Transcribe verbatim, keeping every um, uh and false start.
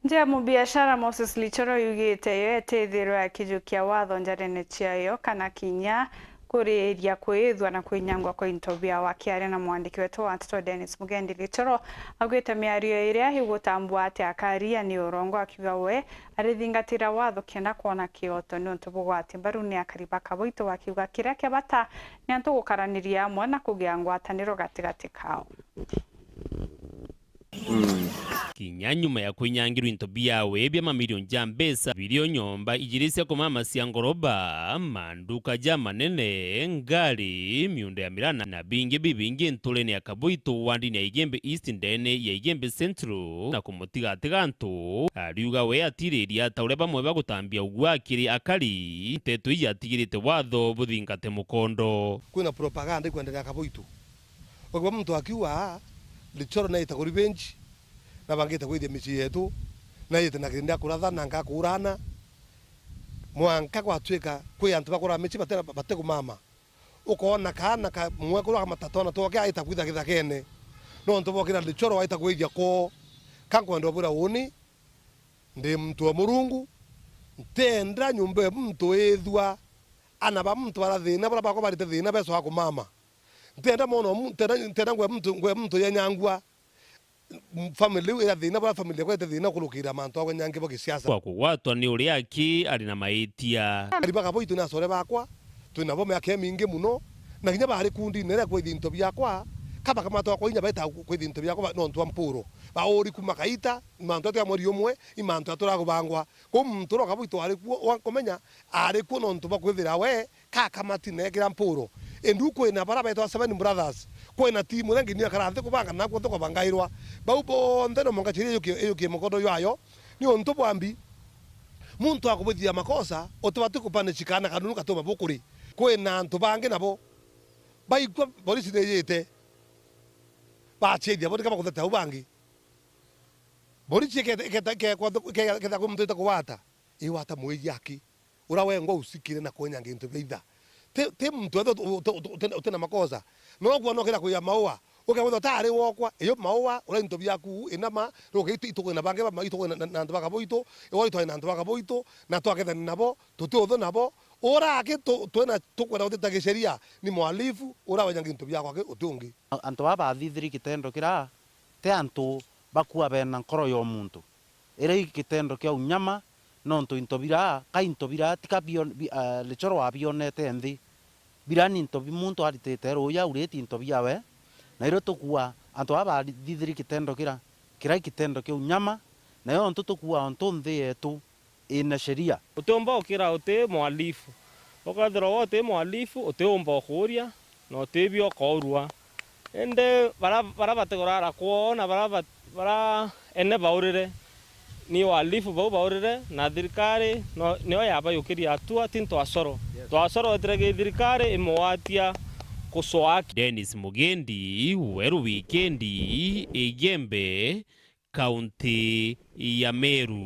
Nja ya mubiashara Moses Lichoro yugite yo etithirwe akijukia watho njarene ciayo kana kinya kuriiria kwithwa na kwinyangwa kwa into biao. Akiaria na mwandiki wetu wa nteto Dennis Mugendi, Lichoro augite miario iria igutambua ati akaria ni urongo, akiuga we arithingatira watho kenda kwona kioto niuntu bugwati mbaru ni akari ba Kaboito, akiuga kiria kia bata ni antu gukaraniria amwe na kugia ngwataniro gatigati kao. Kinya nyuma ya kwinyangirwa into biawe bia mamirioni ja mbeca, birio nyomba ijiri cia kumama cia ngoroba, manduka ja manene, ngari, miunda ya mirana na bingi bibingi nturene ya Kaboito wandini ya Igembe East ndene ya Igembe Central na kumutigatiga antu, ariuga we atiriria ta uria bamwe bagutambia ugua kiri akari, nteto iji atigirite watho buthingate mukondo. Kwina propaganda ikwendelea Kaboito. Ukiigua muntu akiuga, "Lichoro naita ku revenge, na bangite kwithia micii yetu, naite na kindi akuratha na nkakurana," mwanka gwatwika kwi antu bakura micii bate-, batekumama. Ukoona kaana ka mwekuru akamata twana twake aita kwitha githakene. Nontu bokira Lichoro aita kwithia kwoo. Ka nkwenda ubwira uni, ndi muntu wa Murungu, ntienda nyumba ya muntu ithua, ana ba muntu bara thina, bara bakwa barite thina, besoa kumama. Ntienda mwana wa mu-, ntienda, ntienda ngwe muntu, ngwe muntu yenyangua. M-, family iu ira thina, bara family yakwa ite thina kurukira mantu akwa nyangi bwa gisiasa. Kwa kugwatwa ni uria aki ari na maitia. Ari ba Kaboito ni acore bakwa, twina bo miaka imingi muno, na kinya bari kundine iria kwithia into biakwa, ka bakamatwa kwa inya baita ku-, kwithia into biakwa ba-, nontu wa mpuro. Bauri kuma kaita, mantu atu ya mweri umwe, i mantu atura kubangwa. Kwou muntu uria wa Kaboito ari kuo, wa kumenya, ari kuo nontu bwa kwithira we, kakamati na ekira mpuro. Indi u kwina bara betwa Seven Brothers, kwina timu iria nginya ikara nthi kubanga na kwothe kubangairwa. Bau bonthe no mwanka sheria iyukie, iyukie mukondo jwayo, niuntu bwambi, muntu akubwithia makosa, utibati kupunish kana kanunu katuma bukuri. Kwina antu bangi nabo, baigua borisi niyite, bachethia bo, nika bakutheta au bangi. Borisi iketa, iketa, ikekwa, iketha kwi muntu ite kugwata, iwata mwiji aki. Ura wengwa usikire na kwenyangia into bia itha. Ti, ti muntu wethe uti, uti, uti, uti, uti na makosa. No kwona ukira kuya maua. Ukewetha utari wokwa, iyo maua, ura into biaku, inama, ruke itu, itukwina bangi bama, itukwina na, na antu ba Kaboito, iwa itwari na antu ba Kaboito, na twakethani nabo, tuti uthu nabo. Ura aki tu, twina, tukwenda utita gisheria, ni mwalifu, ura wenyangia into biakwa aki uti ungi. Antu baa bathithiri kitendo kiria, ti antu bakua bena nkoro ya umuntu. Iria i gitendo kia unyama, nontu into biraa, ka into biraa, tika bio-, bi-, ah, Lichoro wabionete nthi. Biraa ni into bi muntu aritite ruuji auriti into biawe, na irio tukua antu aa bathithiri gitendo kira, kirai gitendo kia unyama, nayo ontu tukua ontu nthi yetu ina sheria. Utiumba ukira uti mwalifu. Ukethirwa we uti mwalifu, utiumba ukuuria, na utibio ukoorua. Indi bara, bara batikurara kwoo na bara bat-, bara ene baurire, ni uhalifu bau baurire, na thirikari no, nio yabayukiria hatua, ti Ntwasoro. Yes. Ntwasoro wetire ki thirikari imugwatia kucwaa aki. Dennis Mugendi, Weru Wikendi, Igembe, kaunti ya Meru.